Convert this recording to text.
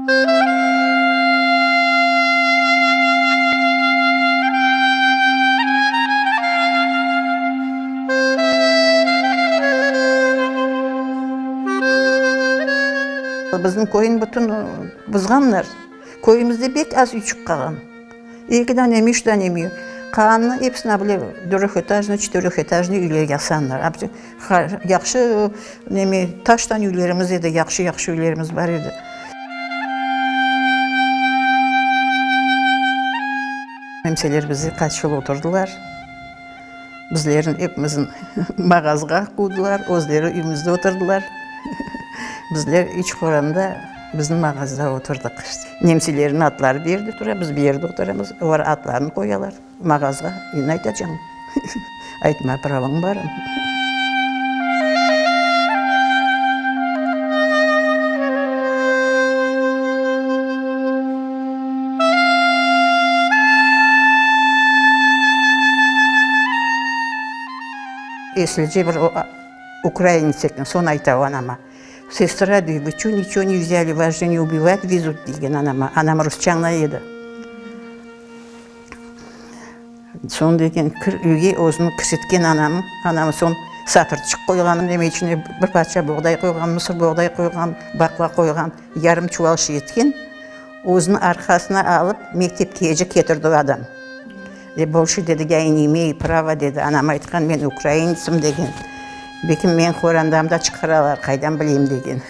Bizim köyni bütün buzğanlar. Köyümizde bek az üyçik qalğan. Eki danemi, üç danemi. Qalğanını episini bile döröhetajnıy, çetöröhetajnıy üyler yasanlar. Yahşı neme, taştan üylerimiz edi, yahşı-yahşı üylerimiz bar edi. Nemseler bizi qaç yıl oturdılar. Bizlerni epimizni mağazğa quvdılar, özleri üyümizde oturdılar. Bizler üç qoranda bizim mağazda oturdıq. Nemselerniñ atları bir yerde tura, biz bir yerde oturamız. Olar atlarını qoyalar mağazğa. Ne aytacağım? Aytma pravıñ barmı? Eslice bir ukrainets eken, soñ ayta o anama, Sestra, dey, vı ço niço ne vzâli, vas je ne ubivat vezut, degen anama. Anam rusça añlay edi. Soñ degen, kir üyge özüni kirsetken anam, anam soñ satırçıq qoyğan, neme içine bir parça boğday qoyğan, mısır boğday qoyğan, baqla qoyğan, yarım çuval şey etken, özüni arqasına alıp mektepkece ketirdi o adam. Ve bolşe dedi, ya ne imeyu prava dedi, anam aytqan, men ukraintsım degen, belki meni qorandamda çıqaralar, qaydan bileyim degen.